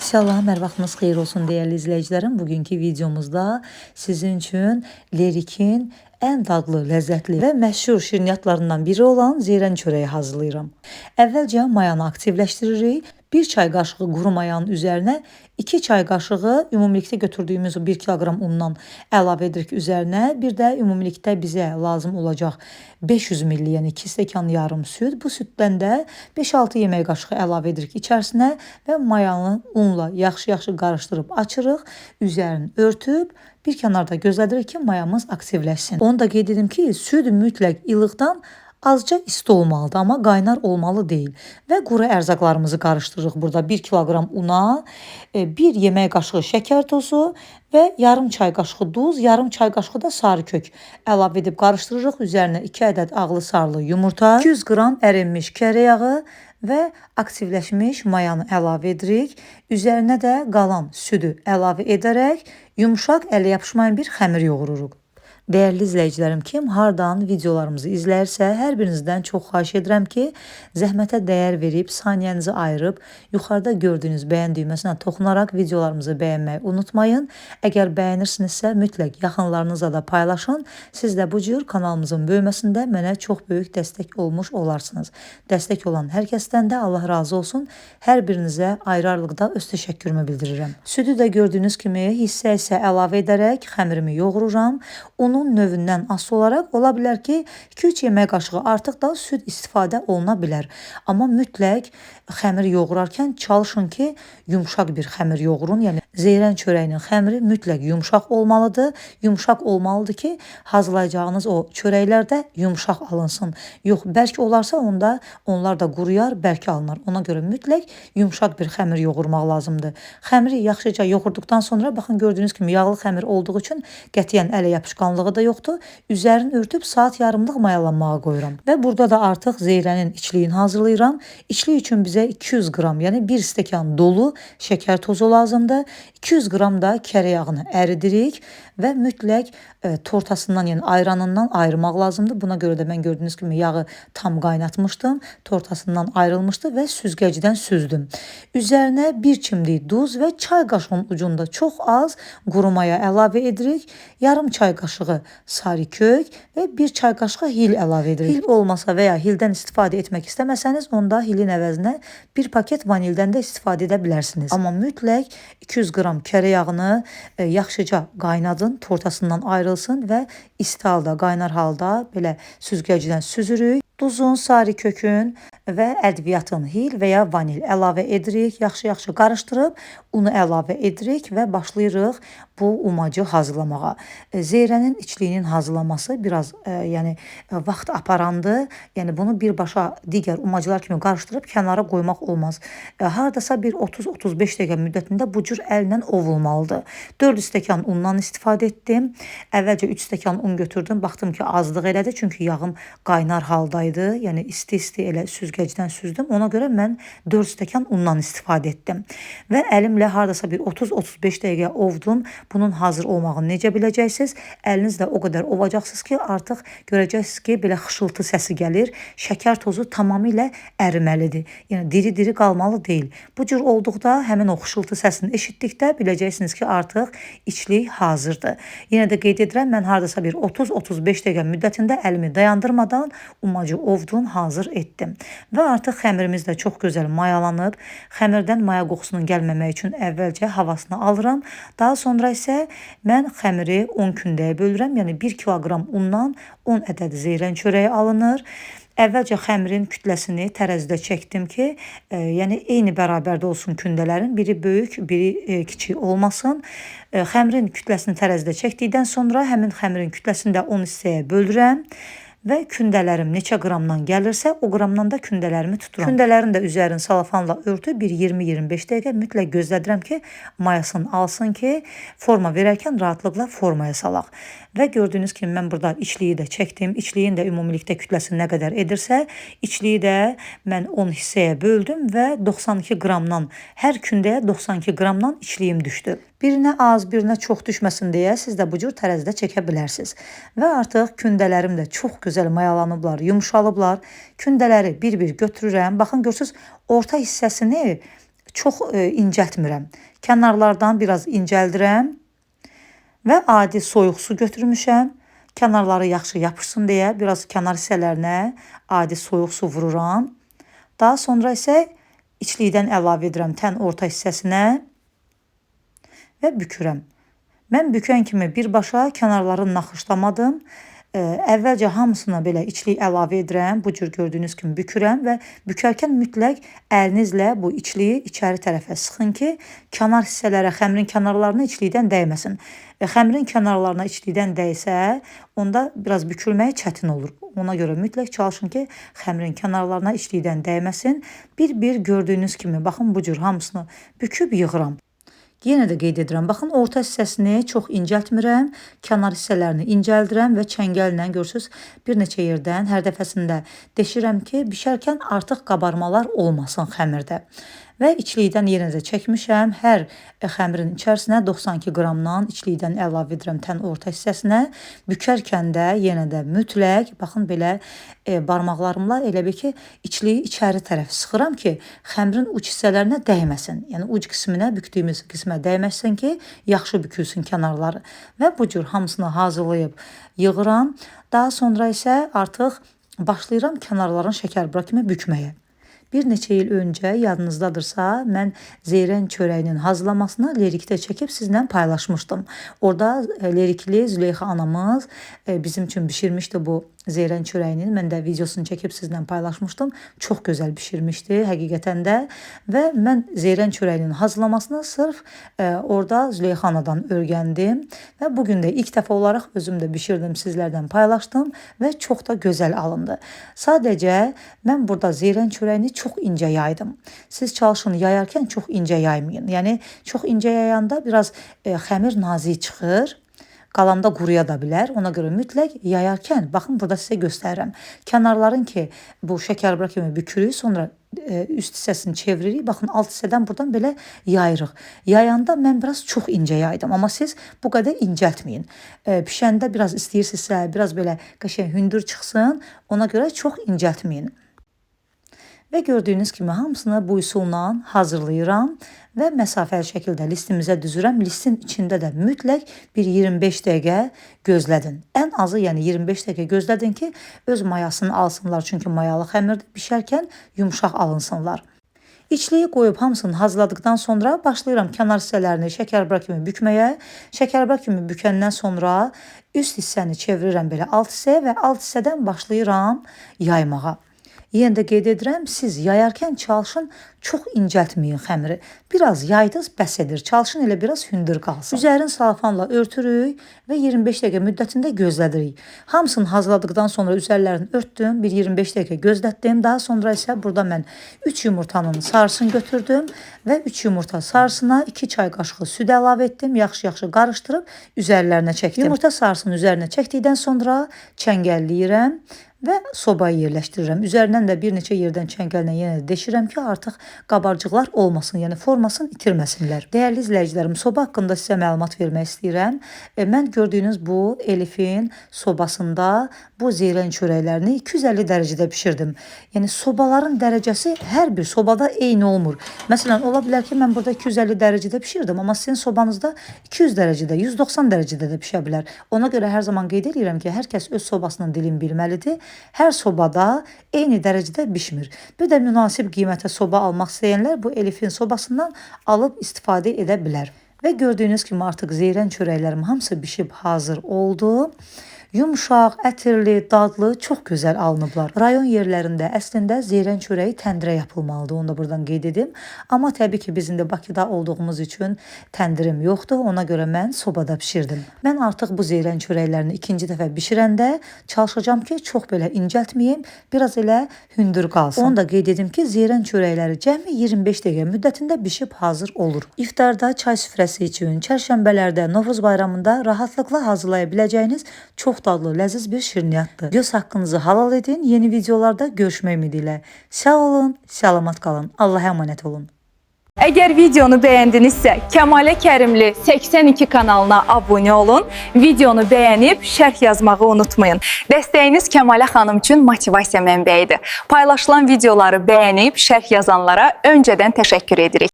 Salam, hər vaxtınız xeyir olsun dəyərli izləyicilərim. Bugünkü videomuzda sizin üçün Lerikin ən dadlı, ləzzətli və məşhur şirniyyatlarından biri olan zeyrən çörəyi hazırlayıram. Əvvəlcə mayanı aktivləşdiririk. 1 çay qaşığı quru mayanın üzərinə 2 çay qaşığı ümumilikdə götürdüyümüz 1 kiloqram undan əlavə edirik üzərinə. Bir də ümumilikdə bizə lazım olacaq 500 milli, yəni 2 stəkan yarım süd. Bu süddən də 5-6 yemək qaşığı əlavə edirik içərisinə və mayanı unla yaxşı-yaxşı qarışdırıb açırıq. Üzərini örtüb bir kənarda gözlədirik ki, mayamız aktivləşsin. Onu da qeyd edim ki, süd mütləq ilıqdan azca isti olmalıdır, amma qaynar olmalı deyil. Və quru ərzaqlarımızı qarışdırırıq burada. 1 kiloqram una, 1 yemək qaşığı şəkər tozu və yarım çay qaşığı duz, yarım çay qaşığı da sarı kök əlavə edib qarışdırırıq. Üzərinə 2 ədəd ağlı sarılı yumurta, 200 qram ərinmiş kərə yağı və aktivləşmiş mayanı əlavə edirik. Üzərinə də qalan südü əlavə edərək yumşaq, ələ yapışmayan bir xəmir yoğururuq. Dəyərli izləyicilərim, kim hardan videolarımızı izlərsə, hər birinizdən çox xahiş edirəm ki, zəhmətə dəyər verib, saniyənizi ayırıb, yuxarıda gördüyünüz bəyən düyməsinə toxunaraq videolarımızı bəyənməyi unutmayın. Əgər bəyənirsinizsə, mütləq yaxınlarınızla da paylaşın. Siz də bu cür kanalımızın böyüməsində mənə çox böyük dəstək olmuş olarsınız. Dəstək olan hər kəsdən də Allah razı olsun. Hər birinizə ayrı-ayrılıqda öz təşəkkürümü bildirirəm. Südü də gördüyünüz kimi hissə-hissə əlavə edərək xəmirimi yoğururam. Unun növündən asılı olaraq ola bilər ki, 2-3 yemək qaşığı artıq da süd istifadə oluna bilər. Amma mütləq xəmir yoğurarkən çalışın ki, yumşaq bir xəmir yoğurun. Yəni zeyrən çörəyinin xəmiri mütləq yumşaq olmalıdır. Yumşaq olmalıdır ki, hazırlayacağınız o çörəklər də yumşaq alınsın. Yox, bərk olarsa onda onlar da quruyar, bərk alınar. Ona görə mütləq yumşaq bir xəmir yoğurmaq lazımdır. Xəmiri yaxşıca yoğurduqdan sonra baxın gördüyünüz kimi yağlı xəmir olduğu üçün qətiyyən ələ yapışqanlığı da yoxdur. Üzərini örtüb saat yarımlıq mayalanmağa qoyuram. Və burada da artıq zeyrənin içliyini hazırlayıram. İçlik üçün bizə 200 qram, yəni 1 stəkan dolu şəkər tozu lazımdır. 200 qram da kərə yağını əridirik və mütləq tortasından, yəni ayranından ayırmaq lazımdır. Buna görə də mən gördüyünüz kimi yağı tam qaynatmışdım. Tortasından ayrılmışdı və süzgəcdən süzdüm. Üzərinə 1 çimdik duz və çay qaşığının ucunda çox az quru maya əlavə edirik. Yarım çay qaşığı sarı kök və 1 çay qaşığı hil əlavə edirik. Hil olmasa və ya hildən istifadə etmək istəməsəniz, onda hilin əvəzinə 1 paket vanildən də istifadə edə bilərsiniz. Amma mütləq 200 qram kərə yağını yaxşıca qaynadın, tortasından ayrılsın və isti halda, qaynar halda belə süzgəcdən süzürük. Duzun, sarı kökün və ədviyyatın hil və ya vanil əlavə edirik. Yaxşı-yaxşı qarışdırıb unu əlavə edirik və başlayırıq bu umacı hazırlamağa. Zeyrənin içliyinin hazırlanması biraz vaxt aparandır. Yəni bunu birbaşa digər umacılar kimi qarışdırıb kənara qoymaq olmaz. Hardasa bir 30-35 dəqiqə müddətində bu cür əllə ovulmalıdır. 4 stəkan undan istifadə etdim. Əvvəlcə 3 stəkan un götürdüm. Baxdım ki, azlıq elədi, çünki yağım qaynar haldaydı. Yəni isti-isti elə süzgəcdən süzdüm. Ona görə mən 4 stəkan undan istifadə etdim. Və əlimlə hardasa bir 30-35 dəqiqə ovdum. Bunun hazır olmağını necə biləcəksiniz? Əlinizlə o qədər ovacaqsınız ki, artıq görəcəksiniz ki, belə xışıltı səsi gəlir. Şəkər tozu tamamilə əriməlidir. Yəni diri-diri qalmalı deyil. Bu cür olduqda həmin o xışıltı səsini eşitdikdə biləcəksiniz ki, artıq içlik hazırdır. Yenə də qeyd edirəm, mən hardasa bir 30-35 dəqiqə müddətində əlimi dayandırmadan umacı ovdum, hazır etdim. Və artıq xəmirimiz də çox gözəl mayalanıb. Xəmirdən maya qoxusunun gəlməmək üçün əvvəlcə havasını alıram. Daha sonra isə mən xəmiri 10 kündəyə bölürəm. Yəni 1 kiloqram undan 10 ədəd zeyrən çörəyi alınır. Əvvəlcə xəmirin kütləsini tərəzidə çəkdim ki, yəni eyni bərabərdə olsun kündələrin. Biri böyük, biri kiçik olmasın. Xəmirin kütləsini tərəzidə çəkdikdən sonra həmin xəmirin kütləsini də 10 hissəyə bölürəm. Və kündələrim neçə qramdan gəlirsə, o qramdan da kündələrimi tuturam. Kündələrin də üzərini salafanla örtüb bir 20-25 dəqiqə mütləq gözlədirəm ki, mayasını alsın ki, forma verərkən rahatlıqla formaya salaq. Və gördüyünüz kimi mən burada içliyi də çəkdim. İçliyin də ümumilikdə kütləsi nə qədər edirsə, içliyi də mən 10 hissəyə böldüm və 92 qramdan, hər kündəyə 92 qramdan içliyim düşdü. Birinə az, birinə çox düşməsin deyə siz də bu cür tərəzidə çəkə bilərsiniz. Və artıq kündələrim də çox gözəl mayalanıblar, yumşalıblar. Kündələri bir-bir götürürəm. Baxın, görürsünüz, orta hissəsini Çox incəltmirəm. Kənarlardan biraz incəldirəm və adi soyuq su götürmüşəm. Kənarları yaxşı yapışsın deyə biraz kənar hissələrinə adi soyuq su vururam. Daha sonra isə içlikdən əlavə edirəm tən orta hissəsinə və bükürəm. Mən bükən kimi birbaşa kənarları naxışlamadım. Əvvəlcə hamısına belə içlik əlavə edirəm. Bu cür gördüyünüz kimi bükürəm və bükərkən mütləq əlinizlə bu içliyi içəri tərəfə sıxın ki, kənar hissələrə, xəmirin kənarlarına içlikdən dəyməsin. Xəmirin kənarlarına içlikdən dəysə, onda biraz bükülməyi çətin olur. Ona görə mütləq çalışın ki, xəmirin kənarlarına içlikdən dəyməsin. Bir-bir gördüyünüz kimi, baxın bu cür hamısını büküb yığıram. Yenə də qeyd edirəm, baxın orta hissəsini çox incəltmirəm, kənar hissələrini incəldirəm və çəngəllə görürsüz bir neçə yerdən hər dəfəsində deşirəm ki, bişərkən artıq qabarmalar olmasın xəmirdə. Və içlikdən yenə də çəkmişəm. Hər xəmirin içərisinə 92 qramdan içlikdən əlavə edirəm tən orta hissəsinə. Bükərkən də yenə də mütləq baxın belə barmaqlarımla elə bil ki, içliyi içəri tərəf sıxıram ki, xəmirin uc hissələrinə dəyməsin. Yəni uc qisminə, bükdüyümüz qismə dəyməsin ki, yaxşı bükülsün kənarları. Və bu cür hamısını hazırlayıb yığıram. Daha sonra isə artıq başlayıram kənarların şəkərbura kimi bükməyə. Bir neçə il öncə yadınızdadırsa, mən Zeyrən çörəyinin hazırlamasını Lerikdə çəkib sizlə paylaşmışdım. Orada Lerikli Züleyxa anamız bizim üçün bişirmişdi bu Zeyrən çörəyinin. Mən də videosunu çəkib sizlə paylaşmışdım. Çox gözəl bişirmişdi həqiqətən də və mən Zeyrən çörəyinin hazırlamasını sırf orada Züleyxa anadan öyrəndim və bu gün də ilk dəfə olaraq özüm də bişirdim, sizlərdən paylaşdım və çox da gözəl alındı. Sadəcə mən burada Zeyrən çörəyini çox incə yaydım. Siz çalışın yayarkən çox incə yaymayın. Yəni çox incə yayanda biraz xəmir nazik çıxır. Qalanda quruya da bilər. Ona görə mütləq yayarkən, baxın burada sizə göstərirəm. Kənarların ki, bu şəkərbura kimi bükürük, sonra üst hissəsini çeviririk. Baxın alt hissədən buradan belə yayırıq. Yayanda mən biraz çox incə yaydım, amma siz bu qədər incəltməyin. Pişəndə biraz istəyirsinizsə, biraz belə qəşəng hündür çıxsın, ona görə çox incəltməyin. Və gördüyünüz kimi hamısını bu üsulla hazırlayıram və məsafəli şəkildə listimizə düzürəm. Listin içində də mütləq bir 25 dəqiqə gözlədin. Ən azı yəni 25 dəqiqə gözlədin ki, öz mayasını alsınlar. Çünki mayalı xəmirdir, bişərkən yumşaq alınsınlar. İçliyi qoyub hamısını hazırladıqdan sonra başlayıram kənar hissələrini şəkərbura kimi bükməyə. Şəkərbura kimi bükəndən sonra üst hissəni çevirirəm belə alt hissəyə və alt hissədən başlayıram yaymağa. Yenə də qeyd edirəm, siz yayarkən çalışın çox incəltməyin xəmiri. Biraz yaydınız, bəs edir. Çalışın elə biraz hündür qalsın. Üzərini salafanla örtürük və 25 dəqiqə müddətində gözlədirik. Hamısını hazırladıqdan sonra üzərlərini örtdüm, bir 25 dəqiqə gözlətdim. Daha sonra isə burada mən 3 yumurtanın sarısını götürdüm və 3 yumurta sarısına 2 çay qaşığı süd əlavə etdim. Yaxşı-yaxşı qarışdırıb üzərlərinə çəkdim. Yumurta sarısını üzərinə çəkdikdən sonra çəngəlləyirəm və sobaya yerləşdirirəm. Üzərindən də bir neçə yerdən çəngəllə yenə də deşirəm ki, artıq qabarcıqlar olmasın, yəni formasını itirməsinlər. Dəyərli izləyicilərim, soba haqqında sizə məlumat vermək istəyirəm. Mən gördüyünüz bu Elifin sobasında bu Zeyrən çörəklərini 250 dərəcədə bişirdim. Yəni sobaların dərəcəsi hər bir sobada eyni olmur. Məsələn, ola bilər ki, mən burada 250 dərəcədə bişirdim, amma sizin sobanızda 200 dərəcədə, 190 dərəcədə də pişə bilər. Ona görə hər zaman qeyd edirəm ki, hər kəs öz sobasının dilini bilməlidir. Hər sobada eyni dərəcədə bişmir. Bir də münasib qiymətə soba almaq istəyənlər bu Elifin sobasından alıb istifadə edə bilər. Və gördüyünüz kimi artıq Zeyrən çörəklərim hamısı bişib hazır oldu. Yumşaq, ətirli, dadlı, çox gözəl alınıblar. Rayon yerlərində əslində Zeyrən çörəyi təndirə yapılmalıdır. Onu da buradan qeyd edim. Amma təbii ki, biz indi Bakıda olduğumuz üçün təndirim yoxdur. Ona görə mən sobada bişirdim. Mən artıq bu Zeyrən çörəklərini ikinci dəfə bişirəndə çalışacağam ki, çox belə incəltməyim, biraz elə hündür qalsın. Onu da qeyd edim ki, Zeyrən çörəkləri cəmi 25 dəqiqə müddətində bişib hazır olur. İftarda çay süfrəsi üçün, çərşənbələrdə, Novruz bayramında rahatlıqla hazırlaya biləcəyiniz çox dadlı, ləziz bir şirniyyatdır. Göz haqqınızı halal edin. Yeni videolarda görüşmək ümidi ilə. Sağ olun, salamat qalın. Allah'a emanet olun. Əgər videonu bəyəndinizsə, Kəmalə Kərimli 82 kanalına abunə olun, videonu bəyənib şərh yazmağı unutmayın. Dəstəyiniz Kəmalə xanım üçün motivasiya mənbəyidir. Paylaşılan videoları bəyənib şərh yazanlara öncədən təşəkkür edirik.